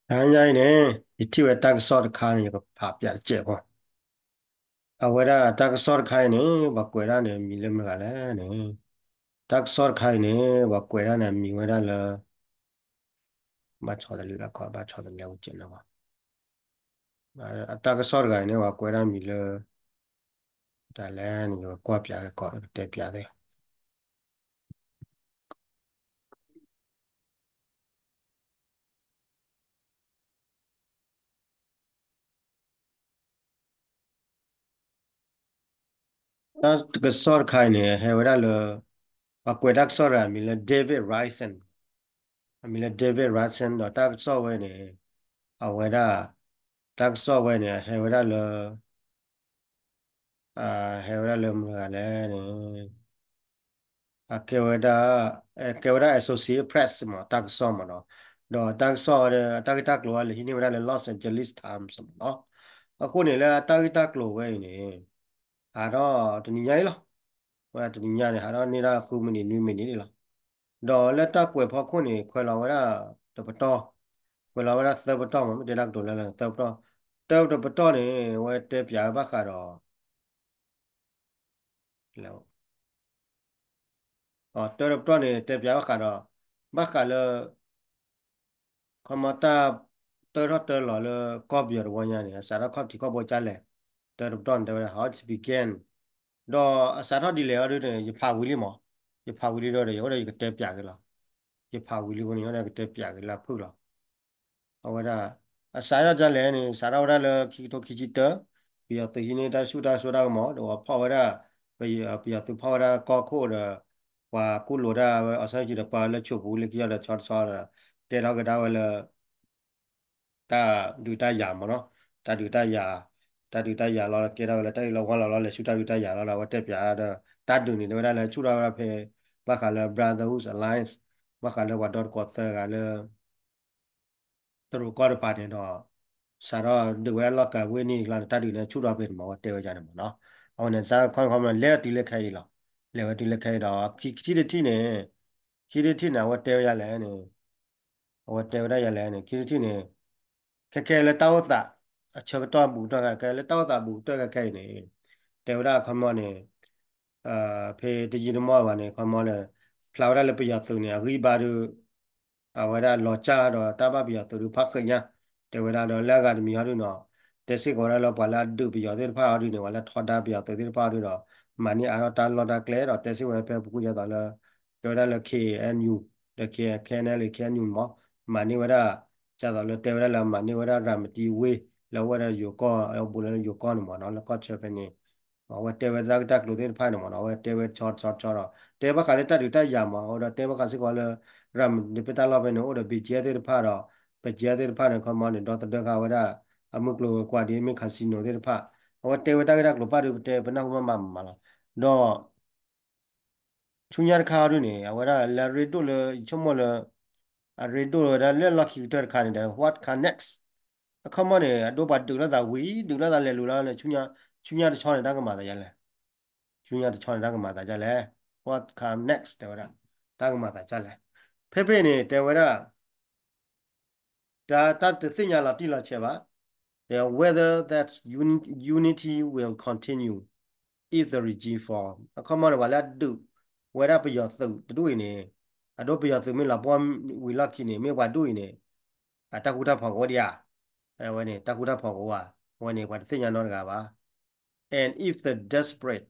တဟါညါအံၤန့ၣ် ယထံၣ်ဝဲတၢ်ကစီၣ်တခါန့ၣ် ယကဖးပၠးတစဲးဖိ. အဝဲဒၣ်တၢ်ကစီၣ်တခါအံၤန့ၣ် ပှၤကွဲးဒၣ်န့ၣ် မံၤလၢမတၤဂၤလဲၣ်န့ၣ်, တၢ်ကစီၣ်တခါအံၤန့ၣ် ပှၤကွဲးဒၣ်န့ၣ် မံၤဝဲဒၣ်လၢ ဘၣ်ဆီတလဲလၢကီး ဘၣ်ဆီတလဲဝဲကဲးန့ၣ်ဘၣ်. အတၢ်ကစီၣ်တဂၤအံၤန့ၣ် ပှၤကွဲးဒၣ်မံၤလၢ တၢ်လဲၣ်န့ၣ် ယကကွၢ်ပၠးကီး ယကတဲပၠးသ့ၣ် တၢ်ကစီၣ်တခါအံၤန့ၣ် ဟဲဝဲဒၣ်လၢ ပှၤကွဲးတၢ်ကစီၣ်တဂၤအမံၤလၢ David Racine, အမံၤလၢ David Racine ဒီးတၢ်ကစီၣ်ဝဲန့ၣ် အဝဲဒၣ် တၢ်ကစီၣ်ဝဲန့ၣ် အဟဲဝဲဒၣ်လၢ ဟဲဝဲဒၣ်လၢမတၤဂၤလဲၣ်န့ၣ် အကဲဝဲဒၣ် ကဲဝဲဒၣ် Associated Press မ့ၢ် တၢ်ကစီၣ်မ့ၢ်နီၤ, ဒီးတၢ်ကစီၣ်ဝဲဒၣ် အတၢ်ဂ့ၢ်တၢ်ကျိၤဝဲလၢဟံးန့ၢ်ဝဲဒၣ်လၢ Los Angeles Times မ့ၢ်နီၤ. အဃိန့ၣ်လၢအတၢ်ဂ့ၢ်တၢ်ကျိၤဝဲအံၤန့ၣ် ဟးထီၣ်တနံၤညါအံၤလီၤ. ဝဲဒၣ်တနံၤညါန့ၣ် ဟးထီၣ်န့ၢ်ဒၣ်ဃုမံးနံး နွံမံးနံးန့ၣ်လီၤ. ဒီးလၢတၢ်ကွဲးဖီခိၣ်န့ၣ် ကွဲးလီၤဝဲဒၣ်တပတီၢ်, ကွဲးလီၤဝဲဒၣ်သၢပတီၢ်မ့ၢ် မ့ၢ်တဲတၢ်ကတိၤလၢသၢပတီၢ်, တၢတပတီၢ်န့ၣ် အဝဲတဲပၠးဝဲဘၣ်ဃးဒီး တၢတပတီၢ်န့ၣ် တဲပၠးဘၣ်ဃးဒီး ဘၣ်ဃးလၢ ခီမီတၢ်တၢထီၣ်တၢလီၤလၢကီၢ်ပယီၤတဝီညါန့ၣ် အစးထီၣ်ခီၣ်ထံးခီၣ်ဘိကလဲၣ်, တၢတပတီၢ်န့ၣ် တဲဝဲဒၣ် how it began, ဒီးအစးထီၣ်ဒ်လဲၣ်အီၤဒ်န့ၣ် ယဖးဝံၤလံမး, ယဖးဝံၤလံဒီး ယအိၣ်ဒီးယကတဲပၠးက့ၤလီၤ, ယဖးဝံၤလံအဃိန့ၣ် ယအိၣ်ဒီးယကတဲပၠးက့ၤလၢအဖုၣ်လီၤ. အဝဲဒၣ် အစးထီၣ်ဒ်လဲၣ်န့ၣ် စးထီၣ်ဝဲဒၣ်လၢခံကထိခံဆံတၢ, ပယီၤသုးဟံးန့ၢ်တၢ်ဆူၣ်တၢ်စိတၢ်ကမီၤ ဒီးပှၤဖီၣ်ဝဲဒၣ် ပယီၤသုးဖီၣ်ဝဲဒၣ်ကီၢ်ခိၣ်ဒီး ပှၤကူၣ်လိာ်ဒၣ်ဝဲအီၣ်ဆၣ်စုၣ်ဒီးပှၤလၢဆိးပူၤလၢခံအီၤဒီးဆီတဆီဒီး ကဲထီၣ်ကဒါဝဲလၢ တၢ်ဒုးတၢ်ယၤမ့ၢ်နီၤ, တၢ်ဒုးတၢ်ယၤ, တၢ်ဒုးတၢ်ယၤလီၤ ကဲထီၣ်ဝဲလၢတၢ်အံၤလီၤဝါလီၤလီၤ လဲၤဆူတၢ်ဒုးတၢ်ယၤလီၤဒီး အဝဲတဲပၠးဒီး တၢ်ဒုးန့ၣ် တဲဝဲဒၣ်လၢဆူၣ်ထီၣ်ဝဲဒၣ်ဖဲ ဘၣ်ဃးလၢ Brotherhood Alliance ဘၣ်ဃးလၢပှၤဒီတကိးသၢဂၤလၢ တရူးကီၢ်တပၤန့ၣ်ဒီး စးထီၣ်ဒုးဝဲဒၣ်လီၢ်ကၤဝ့ၢ်န့ၣ်ကျါန့ၣ် တၢ်ဒုးန့ၣ်ဆူၣ်ထီၣ်ဖဲန့ၣ်မး အဝဲတဲဝဲဒၣ်န့ၣ်မ့ၢ်နီၤ, အဝဲန့ၣ် စးခီခီမ့ၢ်လဲၤတုၤလၢခဲအံၤလီၤ, လဲၤဝဲတုၤလၢခဲအံၤဒီး ခံထံၣ်တထံၣ်န့ၣ်, ခံထံၣ်တထံၣ်န့ၣ် အဝဲတဲဝဲဒၣ်လဲၣ်န့ၣ် အဝဲတဲဝဲဒၣ်ယၤလဲၣ်န့ၣ် ခံထံၣ်တထံၣ်န့ၣ် ခဲခဲလၢတၢ်အိၣ်သး အဆၢကတီၢ်ဘူးကတၢၢ်ခဲခဲ လၢတၢ်အိၣ်သးဘူးကတၢၢ်ခဲခဲအံၤန့ၣ် တဲဝဲဒၣ်ခီမီန့ၣ် ဖဲတယံာ်တမီၢ်ဘၣ်န့ၣ် ခီမီန့ၣ် ဖျါဝဲဒၣ်လၢပယီၤသုးန့ၣ် အဂံၢ်ဘါဒုး အဝဲဒၣ်လီၤစၢ်ဒီးတၢ်ဘၣ်ပယီၤသုးဒုးဖးဃုာ်ညါ တဲဝဲဒၣ်ဒီးလၢအဂၤတမံၤဟီဒုးနီၤ တဲစ့ၢ်ကီးဝဲဒၣ်လၢပှၤလၢအဒုးပယီၤသ့ၣ်တဖၣ်အီၤဒုးန့ၣ် ပှၤလၢထီဒါပယီၤသုးသ့ၣ်တဖၣ်အီၤဒုးဒီး မၤန့ၢ်အါထီၣ်တၢ်လီၢ်တၢ်ကျဲဒီး တဲစ့ၢ်ဝဲဖဲပူၤကွံာ်ဒ်သိးလၢ တဲဝဲဒၣ်လၢ K N U ဒီး K N L A K N U မး မၤန့ၢ်ဝဲဒၣ် ဒ်သိးလၢတဲဝဲဒၣ်လၢမၤန့ၢ်ဝဲဒၣ်ရၤမတံဝ့ၢ် လၢအဝဲဒၣ်ယိၤကီၢ် အဘူးလၢယိၤကီၢ်န့ၣ်မးနီၤ လၢကီၢ်ဆၢဖဲန့ၣ် အဝဲတဲဝဲဒၣ်တၢ်ကတိၤသ့ၣ်တဖၣ်န့ၣ်မးနီၤ အဝဲတဲဝဲဆီဆီဆီဒီး တဲဘၣ်ဃးလၢတၢ်ဒုးတၢ်ယၤမး အဝဲဒီးတဲဘၣ်ဃးစ့ၢ်ကီးလၢ ရၤမတံပ့ၣ်တၢ်လီၢ်ဖဲန့ၣ် အိၣ်ဒီး ဘီကၠဲသ့ၣ်တဖၣ်ဒီး ဘီကၠဲသ့ၣ်တဖၣ်န့ၣ် ခီမီန့ၣ် ဒီသဒၢဃာ်ဝဲဒၣ် အမုၢ်ကျိၤဝဲၤကွာ်ဒ်အမ့ၢ် casino သ့ၣ်တဖၣ် အဝဲတဲဝဲတၢ်ဂ့ၢ်တၢ်ကျိၤပၣ်ဒုးပတဲပနၢ်ဟူဘၣ်မးမးလီၤ. ဒီး ဆူညါတခါအီၤဒုးန့ၣ် အဝဲဒၣ်လၢအရ့ဒိၣ်လၢ ယဆိကမိၣ်လၢ အရ့ဒိၣ်ဝဲဒၣ်လၢလီၢ်ခံကတၢၢ်တခါန့ၣ်ဒီး what come next အခီမီန့ၣ် အဒိပှၤဒုးလိာ်သးဝံၤ ဒုးလိာ်သးလဲၤလူၤလီၤလၢ ဆူညါတဆီန့ၣ် တၢ်ကမၤသးဒ်လဲၣ်, ဆူညါတဆီန့ၣ် တၢ်ကမၤသးဒ်လဲၣ်, what come next တဲဝဲဒၣ် တၢ်ကမၤသးဒ်လဲၣ်, ဖဲဖဲန့ၣ် တဲဝဲဒၣ် တၢ် တၢ်တသ့ၣ်ညါလီၤတံၢ်လီၤဆဲးဘၣ်, ဒီး whether that uni-, unity will continue if the regime fall အခီမီန့ၣ် ပှၤလၢအဒုးဝဲဒၣ်ပယီၤသုးတဒူၣ်အံၤန့ၣ် အဒိပယီၤသုးမ့ၢ်လီၤပှီၢ်ဝံၤလီၢ်ခံန့ၣ် မ့ၢ်ပှၤဒူၣ်အံၤန့ၣ် အတၢ်ဃူတၢ်ဖိးကအိၣ်ဒံးဧါ, အဝဲန့ၣ် တၢ်ဃူတၢ်ဖိးကအိၣ်ဧါ, အဝဲန့ၣ် ပှၤတသ့ၣ်ညါနီတဂၤဘၣ်. And if the desperate,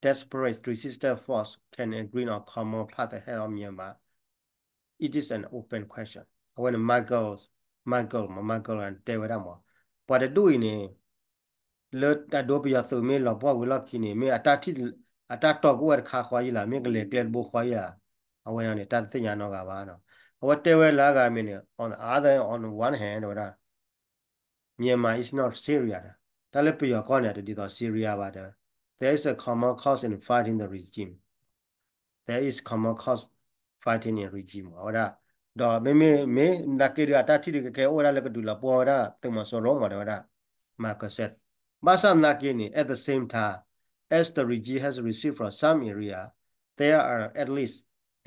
desperate resistance force can agree on common path ahead of Myanmar, it is an open question. အဝဲန့ၣ် Michael, Michael မ့ၢ် Michael တဲဝဲဒၣ်မး, ပှၤတဒူၣ်အံၤန့ၣ် လၢအဒိပယီၤသုးမ့ၢ်လီၤပှီၢ်ဝံၤလီၢ်ခံန့ၣ် မ့ၢ်အတၢ်ထံၣ် အတၢ်တီကအိၣ်ဝဲတခါဃီအံၤလၢ မ့ၢ်ကလဲၤကျဲတဘိဃီအံၤဧါ, အဝဲန့ၣ် တၢ်တသ့ၣ်ညါနီတဂၤဘၣ်. အဝဲတဲဝဲလၢအဂၤမ့ၢ်န့ၣ် on the other, on the one hand တဲဝဲဒၣ် Myanmar is not Syria ဒီး တၢ်လၢပယီၤကီၢ်န့ၣ် တဒ်သိး Syria ဘၣ်ဒီး there is a common cause in fighting the regime, there is common cause fighting in regime အဝဲဒၣ်, ဒီးမ့မ့ၢ် မ့ၢ်နာ်က့ဒုး အတၢ်ထံၣ်ဒုးကကဲအိၣ်ဝဲဒၣ်လၢကဒုးလီၤပှီၢ်ဝဲဒၣ်သုးမီၤစိရိၤမး တဲဝဲဒၣ် Michael said, ဘၣ်ဆၣ်နာ်က့န့ၣ် at the same time, as the regime has received from some area, there are at least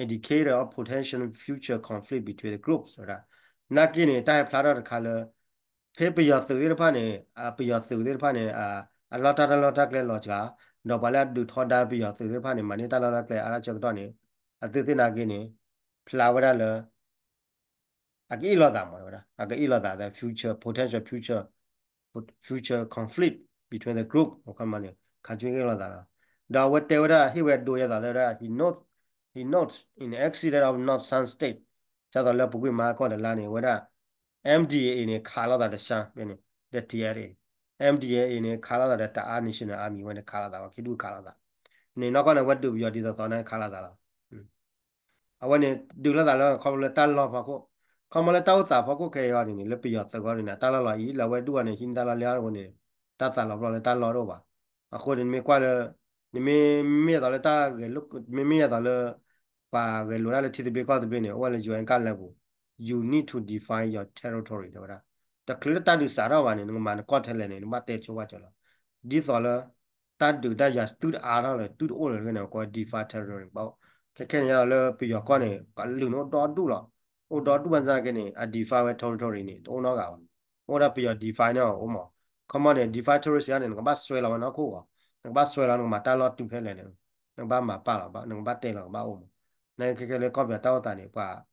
indicator of potential future conflict between the groups ဝဲဒၣ် နာ်က့န့ၣ် တၢ်ဟဲဖျါထီၣ်တခါလၢ ဖဲပယီၤသုးသ့ၣ်တဖၣ်န့ၣ် ပယီၤသုးသ့ၣ်တဖၣ်န့ၣ် အလီၢ်တၢ်တၢ်လီၢ်တၢ်ကျဲလီၤစှၤ, ဒီးပှၤလၢအဒုးထီဒါပယီၤသုးသ့ၣ်တဖၣ်န့ၣ် မၤန့ၢ်တၢ်လီၢ်တၢ်ကျဲအါထီၣ်ဆၢကတီၢ်န့ၣ် အသုးသ့ၣ်နာ်က့န့ၣ် ဖျါဝဲဒၣ်လၢ အကအ့ၣ်လိာ်သးမး တဲဝဲဒၣ် အကအ့ၣ်လိာ်သး the future potential future future conflict between the group အခီမီန့ၣ် ခါဆူညါက့ၤလိာ်သးလီၤ. ဒီးအဝဲတဲဝဲဒၣ် ဟ့ၣ်ဝဲဒိယဲသိးလၢဝဲဒၣ် he note he note in the accident of North Sun State ဒ်သိးလၢပူၤကွံာ်မၤကီၢ်တလါန့ၣ် ဝဲဒၣ် M D A A န့ၣ် ခးလိာ်သးဒီး ရှမ်း ဖဲန့ၣ် ဒီး T N L A, M D A A န့ၣ် ခးလိာ်သးဒီးတအါ National Army ဝဲန့ၣ် ခးလိာ်သးဝဲ ခံဒူၣ်ခးလိာ်သး န့ၣ်နီၢ်ကီၢ်န့ၣ် ဝဲဒုးပယီၤဒ်သိးသိးန့ၣ် ခးလိာ်သးလီၤ. အဝဲန့ၣ် ဒုးလိာ်သးလၢခီဖျိလၢတၢ်လီၢ်ဖီခိၣ်, ခီဖျိလၢတၢ်အိၣ်သးဖီခိၣ်ခဲအံၤအီၤန့ၣ်န့ၣ် လၢပယီၤသုးအဂီၢ်န့ၣ် တၢ်လီၢ်လီၤအံၤ လၢအဝဲဒုးအီၤန့ၣ် ဟံးန့ၢ်တၢ်လီၢ်လၢအဃိန့ၣ် တၢ်သးလီၤပျီလၢတၢ်လီၢ်တအိၣ်ဘၣ်. အဃိန့ၣ် နမ့ၢ်ကွၢ်လၢ နမ့ၢ်မ့ၢ်အသိးလၢတၢ်ဂဲၤလိာ် မ့မ့ၢ်အသိးလၢ ပှၤဂဲၤလိာ်တၢ်လၢထံသဘျ့ကီၢ်သဘျ့န့ၣ် အိၣ်ဝဲလၢ ယူၣ်အၣ်ကၢ်လဲပူၤ you need to define your territory တဲဝဲဒၣ် တချုးလၢတၢ်ဒုးစးထီၣ်ဘၣ်န့ၣ် နကမၤနကီၢ်ထဲလဲၣ်န့ၣ် နဘၣ်တဲဆိဝဲကၠီလီၤ. ဒ်သိးလၢ တၢ်ဒုးတၢ်ယၤသုတအါထီၣ်လၢ သုတအိၣ်လၢၤန့ၣ် ကိးဝဲ define territory ဘၣ်. ခဲခဲန့ၣ် ယဲသိးလၢပယီၤကီၢ်န့ၣ် ကလုာ်န့ၣ်အိၣ်ဒီဒူၣ်လီၤ. အိၣ်ဒီဒူၣ်ဘၣ်ဆၣ်က့န့ၣ် အ define ဝဲ territory န့ၣ် တအိၣ်နီတဂၤဘၣ်. အိၣ်ဒၣ်ပယီၤ define န့ၣ်အိၣ်မး. ခီမီန့ၣ် define territory စ့ၢ်ကီးန့ၣ် နကဘၣ်စွဲလီၤဝဲနီၢ်ခိၣ်ဂီၤ, နကဘၣ်စွဲလီၤ နကမၤတၢ်လီၢ်တုၤဖဲလဲၣ်န့ၣ် နကဘၣ်မၤပာ်လီၤဘၣ်, နကဘၣ်တဲလီၤကဘၣ်အိၣ်မး. နာ်က့ခဲခဲလၢကီၢ်ပယီၤတၢ်အိၣ်သးန့ၣ် ပှၤ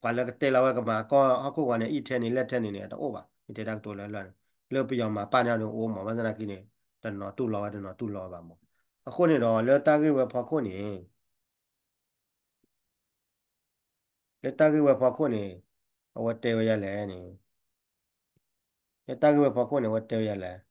ပှၤလၢကတဲလီၤဝဲကမၤကီၢ်ဟီၣ်ခိၣ်ဝဲန့ၣ် အံၣ်ထဲန့ၣ် လဲၢ်ထဲန့ၣ်န့ၣ် တအိၣ်ဘၣ်. မ့ၢ်တဲတၢ်ကတိၤလၢလၢ်န့ၣ် လၢပယီၤမၤပာ်န့ၣ်အီၤန့ၣ်အိၣ်မး ဘၣ်ဆၣ်သနာ်က့န့ၣ် တနီၤတူၢ်လိာ်ဝဲ တနီၤတူၢ်လိာ်ဝဲဘၣ်မး. အဃိန့ၣ်ဒီး လၢတၢ်ဂ့ၢ်ဝဲဖီခိၣ်န့ၣ် လၢတၢ်ဂ့ၢ်ဝဲဖီခိၣ်န့ၣ် အဝဲတဲဝဲဒ်လဲၣ်န့ၣ်, လၢတၢ်ဂ့ၢ်ဝဲဖီခိၣ်န့ၣ် အဝဲတဲဝဲဒ်လဲၣ်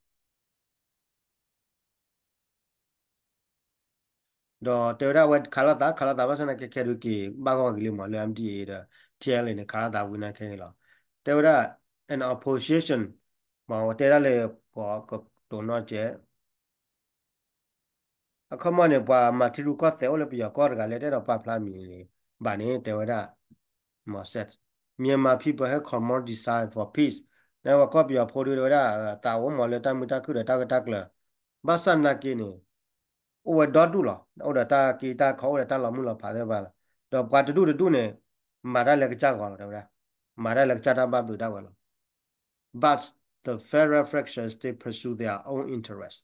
ဒီးတဲဝဲဒၣ်အဝဲခးလိာ်သး ခးလိာ်သး ဘၣ်ဆၣ်သနာ်က့ခဲဒုးက့ၤ ဘၣ်ဂီၢ်က့ၤလံမး လၢ M D A A ဒီး T N L A န့ၣ် ခးလိာ်သးဝံၤနာ်က့ခဲလီၤ. တဲဝဲဒၣ် an opposition မ့ၢ်ဝဲတဲဒၣ်လၢ ပှၤကတိၤနီၢ်ကဲး အခီမီန့ၣ် ပှၤမၤထံရူၢ်ကီၢ်သဲးအိၣ်လၢပယီၤကီၢ်တဂၤလၢတအဲၣ်ဒိးပာ်ဖျါမံၤန့ၣ် ဘၣ်န့ၣ် တဲဝဲဒၣ် မ့ၢ်စဲး Myanmar people have common desire for peace နဝဲကီၢ်ပယီၤဖိဒုတဲဝဲဒၣ် သးအိၣ်မးလၢတၢ်မုာ်တၢ်ခုၣ်ဒီးတၢ်ဂ့ၢ်တၢ်ကျၢၤ ဘၣ်ဆၣ်သနာ်က့န့ၣ် အိၣ်ဝဲဒီဒူၣ်လီၤ. အိၣ်ဒီးတၢ်က့တၢ်ခီ အိၣ်ဒီးတၢ်လီၤမုၢ်လီၤဖးသ့ၣ်တဖၣ်လီၤ. ဒီးပှၤတဒူၣ်တဒူၣ်န့ၣ် မၤတၢ်လၢကစၢ်ဂီၤလီၤ တဲဝဲဒၣ် မၤတၢ်လၢကစၢ်တၢ်ဘၣ်ဘျုးဒၣ်ဝဲလီၤ. But the federal faction still pursue their own interest.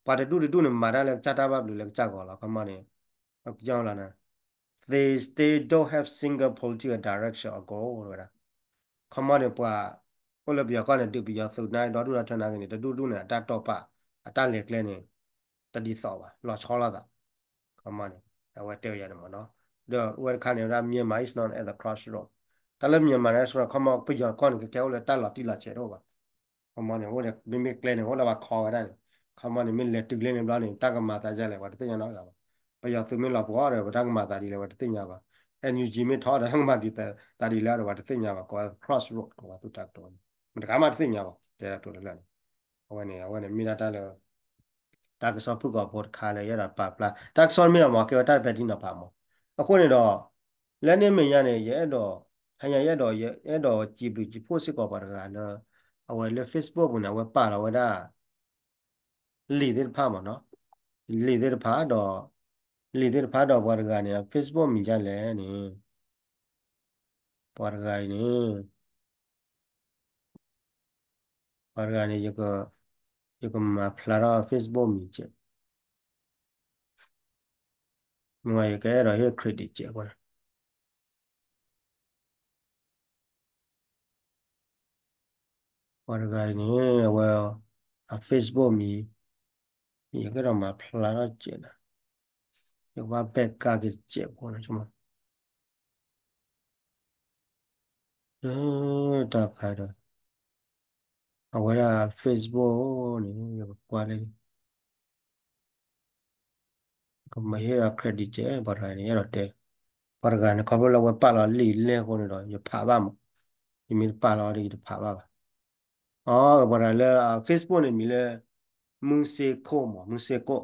ပှၤတဒူၣ်တဒူၣ်န့ၣ် မၤတၢ်လၢကစၢ်တၢ်ဘၣ်ဘျုးလၢကစၢ်ဂီၤလီၤ ခီမီန့ၣ် လီၤန့ၣ် they still don't have single political direction or goal ဝဲဒၣ် ခီမီန့ၣ် ပှၤ အိၣ်လၢပယီၤကီၢ်န့ၣ် ဒုးပယီၤသုးနါဒီဒူၣ်ဒီထၢနါက့န့ၣ် တဒူၣ်ဒူၣ်န့ၣ် အတၢ်တိာ်ပာ် အတၢ်လဲၤကျဲန့ၣ် တဒ်သိးဘၣ် လီၤဆီလိာ်သး ခီမီန့ၣ် အဝဲတဲဝဲယၤန့ၣ်မးနီၤ ဒီးဝဲတခါန့ၣ်ဝဲဒၣ် Myanmar is not at the crossroad တၢ်လၢ Myanmar န့ၣ် ခီမီပယီၤကီၢ်န့ၣ် ကကဲအိၣ်လၢတၢ်လီၤတံၢ်လီၤဆဲးတအိၣ်ဘၣ် ခီမီန့ၣ် အိၣ်ဒီး မ့မ့ၢ်ကျဲန့ၣ် အိၣ်ဒီးပှၤခီဝဲဒၣ်န့ၣ် ခီမီန့ၣ် မ့ၢ်လဲၤတုၤကျဲန့ၣ်ဘျီန့ၣ် တၢ်ကမၤသးဒ်လဲၣ် ပှၤတသ့ၣ်ညါနီတဂၤဘၣ်. ပယီၤသုးမ့ၢ်လီၤပှီၢ်ဒီး ပတၢ်ကမၤသးဒ်လဲၣ် ပှၤတသ့ၣ်ညါဘၣ်. NUG မ့ၢ်ထီၣ်ဒီး တၢ်ကမၤဒ်သးဒ်လဲၣ်ဒီး ပှၤတသ့ၣ်ညါဘၣ် ကိးဝဲ crossroad ကိးဝဲသူၣ်တၢ်ကတိၤန့ၣ် မတဂၤမးတသ့ၣ်ညါဘၣ် တဲဒၣ်တိၤလၢလၢ်န့ၣ် အဝဲန့ၣ် အဝဲန့ၣ်မ့ၢ်ဒၣ်တၢ်လၢ တၢ်ကစီၣ်ဖုၣ်ကိာ်ဖိတခါလၢယအဲၣ်ဒိးပာ်ဖျါ တၢ်ကစီၣ်မ့ၢ်အမၤကဲဝဲတၢ်တဖဲတံၢ်နီၤဖးမး. အဃိန့ၣ်ဒီး လၢန့ၣ်အမဲာ်ညါန့ၣ် ယအဲၣ်ဒိး ဟါညါယအဲၣ်ဒိး ယအဲၣ်ဒိးစံးဘျုးစံးဖှိၣ်စ့ၢ်ကီးပှၤတဂၤလၢ အဝဲလၢ Facebook ပူၤန့ၣ် အဝဲပာ်လီၤဝဲဒၣ် လံာ်သ့ၣ်တဖၣ်မးနီၤ လံာ်သ့ၣ်တဖၣ်ဒီး လံာ်သ့ၣ်တဖၣ်ဒီးပှၤတဂၤန့ၣ် Facebook မံၤဒ်လဲၣ်န့ၣ် ပှၤတဂၤအံၤန့ၣ် ပှၤတဂၤန့ၣ် ယကမၤဖျါထီၣ် Facebook မံၤကဲး မ့ၢ်ဝဲယကအဲၣ်ဒိးဟ့ၣ် credit ကဲး ပှၤတဂၤအံၤန့ၣ် အဝဲ အ Facebook မံၤ ယကအဲၣ်ဒိးမၤဖျါထီၣ်ကဲးနီၤ ယကဘၣ်ပဲာ်ကၢ်က့ၤတကဲးဖိနီၤ တၢ်ခါဒီး အဝဲဒၣ် Facebook န့ၣ် ယကကွၢ်လၢ ကမၤဟ့ၣ်အ credit ကဲ ပှၤတဂၤန့ၣ် အဲၣ်ဒိးတဲ ပှၤတဂၤန့ၣ် ခီဖျိလၢအဝဲပာ်လီၤလံာ်လဲၢ်အဃိန့ၣ်ဒီး ယဖးဘၣ်မး ယမ့ၢ်တပာ်လီၤဒီး ယတဖးဘၣ်ဘၣ် အ ပှၤတဂၤလၢ Facebook န့ၣ်မံၤလၢ မုၢ်စ့ခိၣ်မး မုၢ်စ့ခိၣ်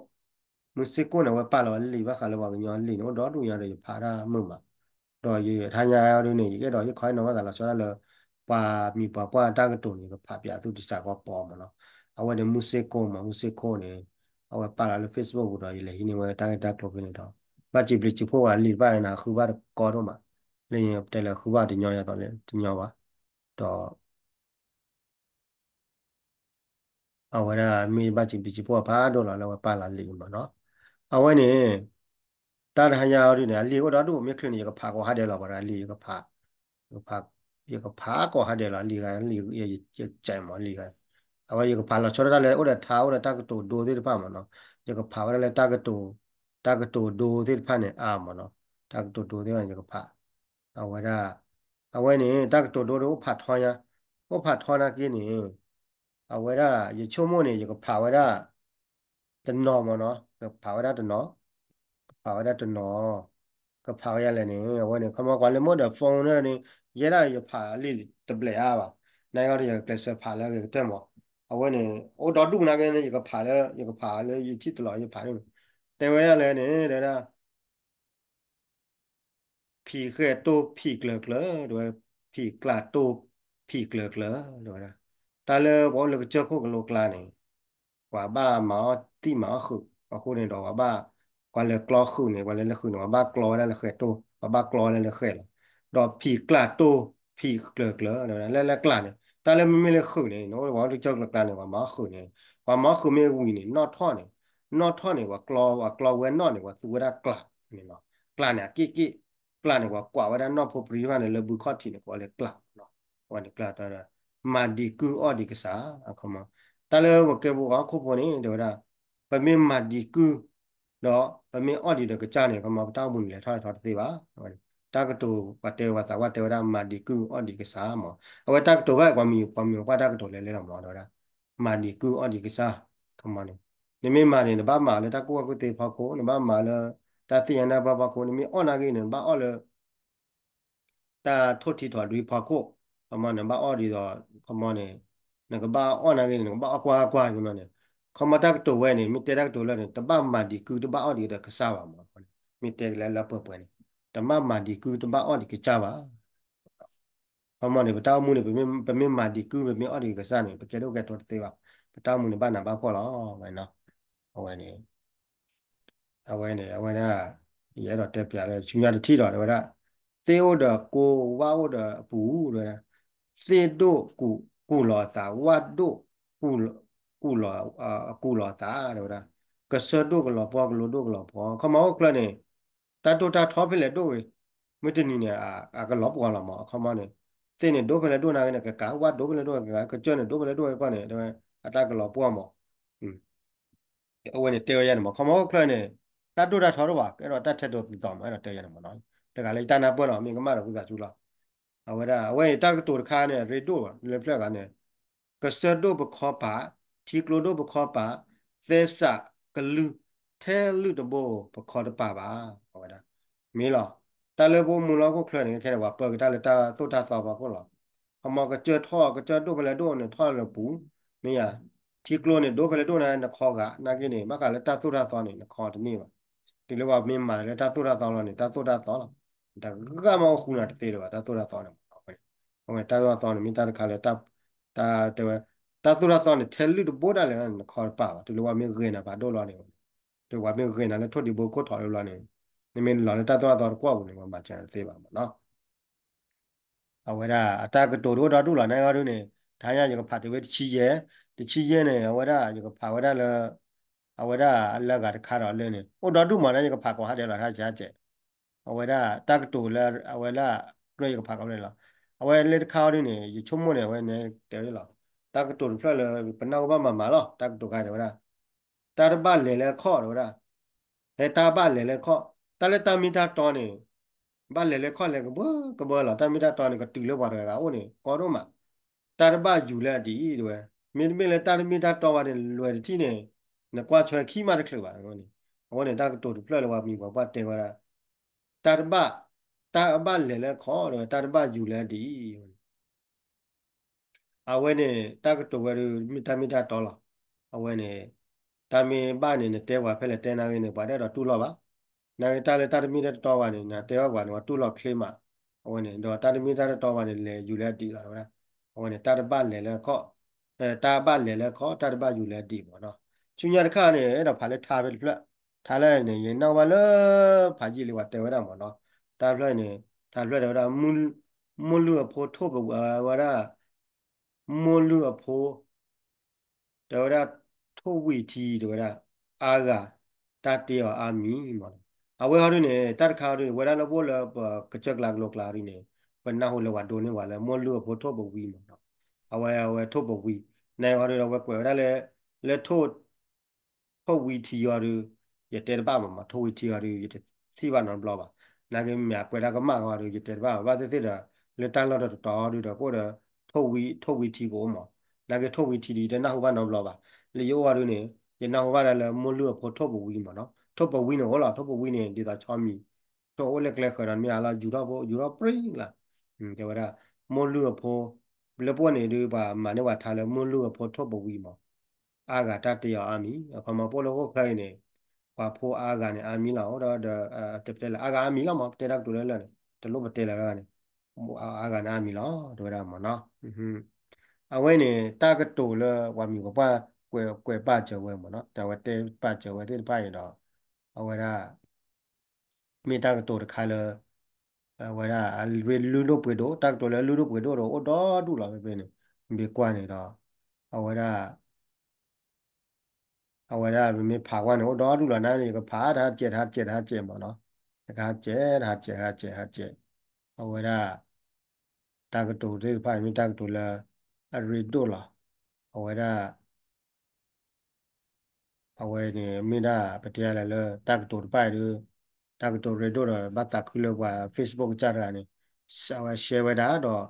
မုၢ်စ့ခိၣ်န့ၣ် အဝဲပာ်လီၤလံာ်ဘၣ်ဃးလၢပှၤကညီလံာ်န့ၣ် အိၣ်ဒီဒူၣ်ညါဒီး ယဖးတၢ်မုာ်မး ဒီးယထါညါဒ်န့ၣ် ယကအဲၣ်ဒိးဟ့ၣ်ခီဟ့ၣ်နီၤဘၣ်သးလီၤဆီဒၣ်လၢ ပှၤမံၤပှၤပှၢ်တၢ်ကတိၤန့ၣ် ယကဖးပၠးသုတစးကီးပီမးနီၤ အဝဲန့ၣ်မုၢ်စ့ခိၣ်မး မုၢ်စ့ခိၣ်န့ၣ် အဝဲပာ်လီၤလၢ Facebook ပူၤဒီး ယလဲၤဟံးန့ၢ်ဝဲတၢ်ဂ့ၢ်တၢ်ကျိၤဖဲန့ၣ်ဒီး ဘၣ်စံးဘျုးစံးဖှိၣ်ဝဲလံာ်တဖၣ်န့ၣ် ဃုဘၣ်တကီဒိၣ်မး လၢပတဲလၢဃုဘၣ်တညီယၤသိးလၢတညီဘၣ်, ဒီး အဝဲဒၣ်မ့ၢ်ဘၣ်စံးဘျုးစံးဖှိၣ်အဖးဒိၣ်လီၤလၢအဝဲပာ်လီၤလံာ်မးနီၤ. အဝဲန့ၣ် တၢ်တဟါညါအံၤဒ်န့ၣ် အလံာ်အိၣ်ဒီဒူၣ် မ့ၢ်ချုးန့ၣ် ယကဖးကိးဟါဒဲးလီၤ ပှၤဒီးအလံာ်ယကဖး, ယကဖး, ယကဖးကိးဟါဒဲးလီၤ အလံာ်ဂၤလံာ် ယကဲးမးလံာ်ဂၤ, အဝဲယကဖးလီၤဆီဒၣ်တၢ်လၢအိၣ်ဒီးထါအိၣ်ဒီးတၢ်ကတိၤဒိသ့ၣ်တဖၣ်မးနီၤ, ယကဖးဝဲဒၣ်လၢ တၢ်ကတိၤဒိသ့ၣ်တဖၣ်န့ၣ်အါမးနီၤ, တၢ်ကတိၤဒိသ့ၣ်တဖၣ်န့ၣ် ယကဖး အဝဲဒၣ်, အဝဲန့ၣ် တၢ်ကတိၤဒိဒီးအိၣ်ဖးထီညါ, အိၣ်ဖးထီနာ်က့န့ၣ်, အဝဲဒၣ် ယဆိကမိၣ်န့ၣ် ယကဖးဝဲဒၣ် တနီၤမးနီၤ, ကဖးဝဲဒၣ်တနီၤ, ကဖးဝဲဒၣ်တနီၤ, ကဖးဝဲဒ်လဲၣ်န့ၣ် အဝဲန့ၣ် ခီမီကွၢ်လၢမိၢ်ဒီး phone န့ၣ် ယဲဒၣ်ယဖးလံာ်တဘျဲးအါဘၣ်, နာ်က့ဒီးယကျဲးစၢးဖးလၢအဂ့ၤကတၢၢ်မး, အဝဲန့ၣ် အိၣ်ဒီဒူၣ်နာ်က့န့ၣ် ယကဖးလၢ ယကဖးလၢယထံၣ်တလီၤ ယဖးန့ၣ်, တဲဝဲဒ်လဲၣ်န့ၣ် တဲဝဲဒၣ် ဖံးဃဲၢ်တိၢ်ဖံးကျၢၤကျၢၤ, တဲဝဲ, ဖံးကျၢ်တိၢ်ဖံးကျၢၤကျၢၤ, တဲဝဲဒၣ်, တၢ်လၢပှၤအိၣ်လၢကစၢၢ်ခိၣ်ကလိကျါန့ၣ်, ပှၤဘၣ်မၤအီၣ်သံၣ်မၤအီၣ်ဃုာ်, အဃိန့ၣ်ဒီးပှၤဘၣ်, ပှၤလဲၤကျီဃုာ်န့ၣ် ပှၤလဲၤလၢဃုာ်န့ၣ် ပှၤဘၣ်ကျီဝဲဒၣ်လၢဃဲၢ်တိၢ်, ပှၤဘၣ်ကျီဝဲဒၣ်လၢဃဲၢ်လီၤ, ဒီးဖံးကျၢ်တိၢ်ဖံးကျၢၤကျၢၤ, တဲဝဲဒၣ် လၢလၢကျါန့ၣ် တၢ်လၢမ့မ့ၢ်လၢဃုာ်န့ၣ် နအိၣ်လၢပှၤအိၣ်လၢကစၢၢ်ခိၣ်ကလိကျါန့ၣ် ပှၤမၤအီၣ်ဃုာ်န့ၣ်, ပှၤမၤအီၣ်ဃုာ်မ့ၢ်ဝံၤန့ၣ် နီၣ်ထီၣ်န့ၣ်, နီၣ်ထီၣ်န့ၣ် ပှၤကျီ, ပှၤကျီဝဲနီၣ်န့ၣ် ပှၤသူဝဲဒၣ်ကျးန့ၣ်လီၤ, ကျးန့ၣ် အက့ၣ်က့ၣ်, ကျးန့ၣ် ပှၤကွၢ်ဝဲဒၣ်နီၣ်ဖိပြံတဖၣ်န့ၣ် လၢဘုခီၣ်ထံးန့ၣ် ကိးဝဲလၢကျး, ဝဲန့ၣ်ကျးတဲဝဲဒၣ်, မၤဒံးကုၢ်အီၣ်ဒံးကစၢ်, အခီမီ, တၢ်လၢပကဲပှၤဟီၣ်ခိၣ်ဖိန့ၣ် တဲဝဲဒၣ်, ပမ့ၢ်မၤဒံးကုၢ် ဒီးပမ့ၢ်အီၣ်ဒံးဒီးကစၢ်န့ၣ် ခီမီ ပတၢ်အိၣ်မူန့ၣ် လဲၤထီၣ်လဲၤထီတသ့ဘၣ်, တၢ်ကတိၤပှၤတဲဝဲပှၤသးပှၢ်တဲဝဲဒၣ် မၤဒံးကုၢ်အီၣ်ဒံးကစၢ်မး, အဝဲတၢ်ကတိၤဘၣ် ပှၤမံၤ ပှၤမံၤပှၤကွၢ်တၢ်ကတိၤလဲၤလဲၤလီၤမး တဲဝဲဒၣ်, မၤဒံးကုၢ်အီၣ်ဒံးကစၢ်, ခီမီန့ၣ်, နမ့ၢ်မၤန့ၣ် နဘၣ်မၤလၢတၢ်ကူၣ်ဘၣ်ကူၣ်သ့ဖီခိၣ်, နဘၣ်မၤလၢ တၢ်သ့ၣ်ညါနၢ်ပၢၢ်ဖီခိၣ်, နမ့ၢ်အီၣ်နာ်က့န့ၣ် နဘၣ်အီၣ်လၢ တၢ်ထိၣ်ထံထီၣ်ဒွံဖီခိၣ်, ခီမီန့ၣ် ဘၣ်အီၣ်ဒ်သိး, ခီမီန့ၣ်, နကဘၣ်အီၣ်နာ်က့န့ၣ် နကဘၣ်အီၣ်ကွၢ်ကွၢ်န့ၣ်, ခီမီတၢ်ကတိၤဝဲန့ၣ် မ့ၢ်တဲတၢ်ကတိၤလၢန့ၣ် တဘၣ်မၤဒံးကုၢ် တဘၣ်အီၣ်ဒံးဒီးကစၢ်ဘၣ်မး, မ့ၢ်တဲလၢလၢပှဲၤပှဲၤန့ၣ်, တဘၣ်မၤဒံးကုၢ် တဘၣ်အီၣ်ဒံးကစၢ်ဘၣ် ခီမီန့ၣ် ပတၢ်အိၣ်မူန့ၣ် ပမ့ၢ်မၤဒံးကုၢ် ပမ့ၢ်အီၣ်ဒံးကစၢ်န့ၣ် ပကဲဒိၣ်ကဲထီတသ့ဘၣ်, ပတၢ်အိၣ်မူန့ၣ် ဘၣ်နးဘၣ်ဖှီၣ်လီၤ, အဝဲန့ၣ်, အဝဲန့ၣ် အဝဲဒၣ်, ယအဲၣ်ဒိးတဲပျးလၢဆူညါတထံၣ်ဒီး တဲဝဲဒၣ်, သ့ၣ်အိၣ်ဒီးကိး ဝၣ်အိၣ်ဒီးအပူၤ, တဲဝဲဒၣ်, သ့ၣ်ဒိၣ်ကူၣ်လီၤအသး ဝၣ်ဒိၣ်ကူၣ်လီၤအသး, တဲဝဲဒၣ်, ကစၢၢ်ဒိၣ်ကလီၤပှီၢ် ကလိဒိၣ်ကလီၤပှီၢ်, ခီမီအိၣ်ချၢန့ၣ်, တၢ်ဒိၣ်တၢ်ထီဖဲလဲၣ်ဒိၣ်ဂ့ၤ, မုၢ်တနံၤန့ၣ် အကလီၤပှီၢ်လီၤမး, အခီမီန့ၣ်, သ့ၣ်န့ၣ်ဒိၣ်ဖဲလဲၣ်ဒိၣ်နာ်က့န့ၣ် ကကး, ဝၣ်ဒိၣ်ဖဲလဲၣ်ဒိၣ်ကကး, ကစၢၢ်န့ၣ်ဒိၣ်ဖဲလဲၣ်ဒိၣ်ကီၢ်န့ၣ် တဲဝဲ, အတၢ်ကလီၤပှီၢ်မး အဝဲန့ၣ်တဲဝဲယၤန့ၣ်မး, ခီမီအိၣ်ချၢန့ၣ်, တၢ်ဒိၣ်တၢ်ထီတအိၣ်ဘၣ်, အဲၣ်ဒိးတၢ်ထဲသိးသီမး အဲၣ်ဒိးတဲယၤန့ၣ်မးနီၤ, တဂၤလၢယတၢ်နၢ်ပၢၢ်နီၤ မ့ၢ်ကမၣ်ဒီးဃုသးစူၤလီၤ, အဝဲဒၣ် အဝဲအံၤတၢ်ကတိၤတခါန့ၣ် အရ့ဒိၣ်လၢဖျၢၣ်ဂၤန့ၣ်, ကစၢၢ်ဒိၣ်ပခီပၤ, ထံကျိဒိၣ်ပခီပၤ, သဲစးကလုၢ်, ထဲလုၢ်တဘိပခီတပၤဘၣ်, အဝဲဒၣ်, မ့ၢ်လီၤ, တၢ်လၢပအိၣ်မူလၢဟီၣ်ခိၣ်ချၢန့ၣ် ခဲန့ၣ် ပှၤပၢကတၢၢ်လၢတၢ်သိၣ်တၢ်သီဖီခိၣ်လီၤ, ခီမီကစၢၢ်ထီၣ် ကစၢၢ်ဒိၣ်ဖဲလဲၣ်ဒိၣ်န့ၣ် ထီၣ်လၢပူၤ, မ့ၢ်ယၤ, ထံကျိန့ၣ် ဒိၣ်ဖဲလဲၣ်ဒိၣ်န့ၣ် နခီဂၤ, နာ်က့န့ၣ် ဘၣ်ဃးလၢတၢ်သိၣ်တၢ်သီန့ၣ် နခီတန့ၢ်ဘၣ်, တုၤလၢပှၤမ့ၢ်မၤလၢတၢ်သိၣ်တၢ်သီလီၤန့ၣ် တၢ်သိၣ်တၢ်သီလီၤ, တဂၤမးအိၣ်ဃူနၤတသ့လၢၤဘၣ် တၢ်သိၣ်တၢ်သီန့ၣ်, အဝဲတၢ်သိၣ်တၢ်သီန့ၣ် မ့ၢ်တၢ်တခါလၢ တၢ်တဲဝဲ, တၢ်သိၣ်တၢ်သီန့ၣ် ထဲလုၢ်တဘိဒၣ်လဲာ် နခီတပၤဘၣ်, တုၤလၢပှၤမ့ၢ်ဂဲၤနၤဖးဒိၣ်လီၤန့ၣ်, တုၤပှၤမ့ၢ်ဂဲၤနၤလၢထိၣ်ဒံးဘိခိၣ်ထီၣ်လီၤန့ၣ်, နမ့ၢ်လီၤလၢတၢ်သိၣ်တၢ်သီတကွီၢ်ပူၤန့ၣ် ပှၤမၤစၢၤနၤတသ့ဘၣ်မးနီၤ အဝဲဒၣ်အတၢ်ကတိၤတအိၣ်ဒီဒူၣ်လီၤ နဂီၢ်ဒုန့ၣ်, တဟါညါယကဖးတုၤဝဲတဆံယဲၢ်, တဆံယဲၢ်န့ၣ် အဝဲဒၣ်ယကဖးဝဲဒၣ်လၢ, အဝဲဒၣ်အလၢဂၤတခါဒီးလၢန့ၣ် အိၣ်ဒီဒူၣ်မးန့ၣ် ယကဖးကိးဟါဒဲးလီၤ တၢ်ဆဲးကဲး, အဝဲဒၣ်တၢ်ကတိၤလၢ အဝဲဒၣ်ကျၢၢ်ယကဖးကိးဖျၢၣ်လီၤ, အဝဲလၢတခါအီၤဒုန့ၣ် ယဆိကမိၣ်န့ၣ် အဝဲန့ၣ်တဲဝဲလီၤ, တၢ်ကတိၤတဖျၢၣ်လၢ ပနၢ်ဟူဘၣ်မးမးလီၤ တၢ်ကတိၤခါတဲဝဲဒၣ် တၢ်တဘၣ်လဲၤလၢခီၣ် တဲဝဲဒၣ်, ဟဲတၢ်ဘၣ်လဲၤလၢခီၣ်, တၢ်လၢတၢ်မ့ၢ်တၢ်တီန့ၣ်, ဘၣ်လဲၤလၢခီၣ်လဲၤကဘၢကဘၢလီၤ, တၢ်မ့ၢ်တၢ်တီန့ၣ် ကတုၤလၢပှၤတဂၤဂၤအိၣ်န့ၣ် ကီဒိၣ်မး, တၢ်တဘၣ်ယူၤလၢအဒံး တဲဝဲ, မ့တမ့ၢ်လၢတၢ်တမ့ၢ်တၢ်တီဘၣ်န့ၣ် လွဲၢ်တထံၣ်န့ၣ်, နကွၢ်ဆွဲခံမးတချုးဘၣ်န့ၣ်, အဝဲန့ၣ် တၢ်ကတိၤတဖျၢၣ်လၢပှၤမံၤပှၤပှၢ်တဲဝဲဒၣ်, တၢ်တဘၣ်, တၢ်ဘၣ်လဲၤလၢခီၣ် တဲဝဲ တၢ်တဘၣ်ယူၤလၢအဒံး အဝဲန့ၣ် တၢ်ကတိၤဝဲဒၣ် မ့ၢ်တၢ်မ့ၢ်တၢ်တီလီၤ. အဝဲန့ၣ် တၢ်မ့ၢ်ဘၣ်န့ၣ် နတဲပှၤဖဲလဲၣ်တဲနာ်ဂ့ၤန့ၣ် ပှၤတအဲၣ်ဒိးတူၢ်လိာ်ဘၣ်. နာ်ဂ့ၤတၢ်လၢတၢ်တမ့ၢ်တၢ်တီဘၣ်န့ၣ် နတဲဘၣ်ပှၤန့ၣ် ပှၤတူၢ်လိာ်ချ့မး. အဝဲန့ၣ် ဒီးတၢ်တမ့ၢ်တၢ်တီဘၣ်န့ၣ် လဲၤယူၤလၢအဒံးလီၤ တဲဝဲဒၣ်. အဝဲန့ၣ် တၢ်တဘၣ်လဲၤလၢခီၣ်, တၢ်ဘၣ်လဲၤလၢခီၣ် တၢ်တဘၣ်ယူၤလၢအဒံးမ့ၢ်နီၤ. ဆူညါတခါန့ၣ် အဲၣ်ဒိးဖးလၢထါဖဲတဖျၢၣ်, ထါလၢန့ၣ် ယနၢ်ဟူဘၣ်လၢ ဖးယံာ်လံပှၤတဲဝဲဒၣ်မ့ၢ်နီၤ. တၢ်တဖျၢၣ်န့ၣ် တၢ်တဖျၢၣ်တဲဝဲဒၣ် မိၢ်လုၢ်အဖိထိၣ်ပဝံၤ ဝဲဒၣ် မိၢ်လုၢ်အဖိ တဲဝဲဒၣ် ထိၣ်ဝံၤထံ တဲဝဲဒၣ် အါဂၤ တၢ်တ့အီၤအါမံၤမ့ၢ်နီၤ. အဝဲဟီဒုန့ၣ် တၢ်တခါဟီဒုန့ၣ် ဝဲဒၣ်လၢပအိၣ်လၢပကစၢၢ်ကျါကလိကျါဒုန့ၣ် ပနၢ်ဟူလၢပှၤဒိးန့ၢ်ပှၤလၢ မိၢ်လုၢ်အဖိထိၣ်ပဝံၤမ့ၢ်နီၤ. အဝဲ အဝဲထိၣ်ပဝံၤ နဟီဒုဒီး အဝဲကွဲးဝဲဒၣ်လၢ လၢထိၣ် ထိၣ်ဝံၤထံအီၤဒု ယတဲတဘၣ်ဘၣ်မး, ထိၣ်ဝံၤထံအီၤဒု ယတထံၣ်ဘၣ်နီတဘျီဘၣ်. နာ်က့မ့ၢ်အကွဲးတၢ်ကမၣ်ကီးဒု ယတဲတဘၣ်ဘၣ်. ဘၣ်သ့ၣ်သ့ၣ်ဒီး လၢတၢ်လီၢ်တတီၤတီၤဒုဒီး ကအိၣ်ဒီး ထိၣ်ဝံၤ ထိၣ်ဝံၤထံကအိၣ်မး. နာ်က့ထိၣ်ဝံၤထံဒု ယတနၢ်ဟူဘၣ်နီတဘျီဘၣ်. လၢယအိၣ်အီၤဒုန့ၣ် ယနၢ်ဟူဘၣ်ဒၣ်လၢမိၢ်လုၢ်အဖိထိၣ်ပဝံၤမးနီၤ. ထိၣ်ပဝံၤန့ၣ်အိၣ်လီၤ, ထိၣ်ပဝံၤန့ၣ် ဒ်သိးဆီမံၤ ထိၣ်အိၣ်လၢကျဲဃၢၤဒီး မ့ၢ်အလီၤယူၤထီၣ်ဖိ ယူၤထီၣ်ပြံလၢ တဲဝဲဒၣ် မိၢ်လုၢ်အဖိ လၢပအိၣ်န့ၣ်ဒု ပှၤမၤန့ၢ်ပှၤထါလၢမိၢ်လုၢ်အဖိထိၣ်ပဝံၤမး အါဂၤတၢ်တ့အီၤအါမံၤ. အခီမီ ပအိၣ်လၢဟီၣ်ခိၣ်ချၢအံၤန့ၣ် ပှၤဖိအါဂၤန့ၣ် အါမံၤလီၤ. အိၣ်ဒီး တဲပတဲလၢအါဂၤအါမံၤလီၤမး, ပတဲတၢ်ကတိၤလၢလၢာ်န့ၣ် တလိၣ်ပတဲလၢၤန့ၣ် အါဂၤန့ၣ်အါမံၤလီၤ တဲဝဲဒၣ်မးနီၤ. အဝဲန့ၣ် တၢ်ကတိၤလၢပှၤမံၤပှၤပှၢ်ကွဲး ကွဲးပာ်စၢၤဝဲမးနီၤ, တၢ်ဝဲတဲပာ်စၢၤဝဲသ့ၣ်တဖၣ်အံၤဒီး အဝဲဒၣ် မ့ၢ်တၢ်ကတိၤတခါလၢ အဝဲဒၣ် လုၢ်ဒိၣ်ပှ့ၤဒိၣ်, တၢ်ကတိၤလၢလုၢ်ဒိၣ်ပှ့ၤဒိၣ်ဒီး အိၣ်ဒီဒူၣ်လီၤ. ဖဲဖဲန့ၣ် မ့ၢ်ကွၢ်န့ၣ်ဒီး အဝဲဒၣ် အဝဲဒၣ် ပမ့ၢ်ဖးကွၢ်န့ၣ် အိၣ်ဒီဒူၣ်လီၤ. နာ်က့ ယကဖးတဟါတစဲး တဟါတစဲး တဟါတစဲးမးနီၤ, တဟါတစဲး တဟါတစဲး တဟါတစဲး, အဝဲဒၣ် တၢ်ကတိၤသ့ၣ်တဖၣ် မ့ၢ်တၢ်ကတိၤလၢ အရ့ဒိၣ်လီၤ. အဝဲဒၣ် အဝဲန့ၣ် မ့ၢ်ဒၣ်ပတဲလၢ လၢတၢ်ကတိၤတဖၣ်အံၤဒီး တၢ်ကတိၤရ့ဒိၣ်ဒီး ဘၣ်သးခုလၢပှၤ Facebook ကစၢ်တဂၤန့ၣ် အဝဲ share ဝဲဒၣ်ဒီး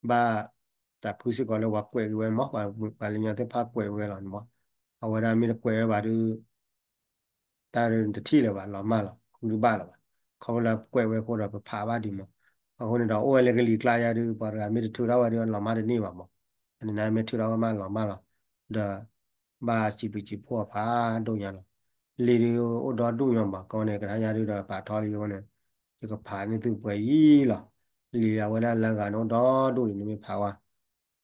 ဘၣ်သးခုစ့ၢ်ကီးလၢပှၤကွဲးက့ၤဝဲမး, ပှၤလၢညါသ့ၣ်တဖၣ်ကွဲးဝဲလီၤန့ၣ်မး, အဝဲဒၣ်မ့ၢ်တကွဲးဝဲဘၣ်ဒီး တၢ်တထံၣ်လၢၤဘၣ် လီၤမၢ်လီၤ ဃုတဘၣ်လၢၤဘၣ်. ခီဖျိလၢကွဲးဝဲအဃိဒီးပဖးဘၣ်ဒံးမး. အဃိန့ၣ်ဒီး အိၣ်ဝဲလၢကလံၤကျါယါဒီး ပှၤတဂၤမ့ၢ်တထုးထီၣ်ဝဲဒီး လီၤမၢ်တန့ၢ်ဘၣ်မး. အန့ၣ်နမ့ၢ်ထုးထီၣ်ဝဲမးလီၤမၢ်လီၤ. ဒီး ဘၣ်စံးဘျုးစံးဖှိၣ်အဖးဒိၣ်ညါလီၤ. လံာ်ဒုးအိၣ်ဒီဒူၣ်ညါမး, ကီန့ၣ် ကထါယါဒုးဒီးပာ်ထီၣ်လံအဃိန့ၣ် ယကဖးန့ၢ်သုပှဲၤအံၤလီၤ. လံာ်အဝဲဒၣ်လၢဂၤန့ၣ်အိၣ်ဒီဒူၣ်လံ နမ့ၢ်ဖးဝဲ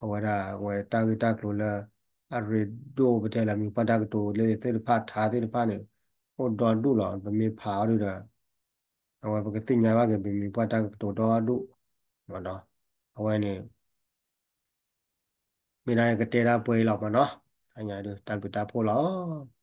အဝဲဒၣ်အဝဲတၢ်ဂ့ၢ်တၢ်ကျိၤလၢ အရ့ဒိၣ်ပတဲလၢမံၤပှၢ်တၢ်ကတိၤလၢသ့ၣ်တဖၣ်ထါသ့ၣ်တဖၣ်န့ၣ် အိၣ်ဒီဒူၣ်လီၤ. ပမ့ၢ်ဖးအီၤဒုဒီး အဝဲပကသ့ၣ်ညါဘၣ်က့ၤ ပမံၤပှၢ်တၢ်ကတိၤဒီဒူၣ်မးနီၤ. အဝဲန့ၣ် မ့ၢ်ဒၣ်ယကတဲဒၣ်ပှဲၤအံၤလီၤမးနီၤ. အညါဒုး တၢ်ဘျုးတၢ်ဖှိၣ်လီၤ.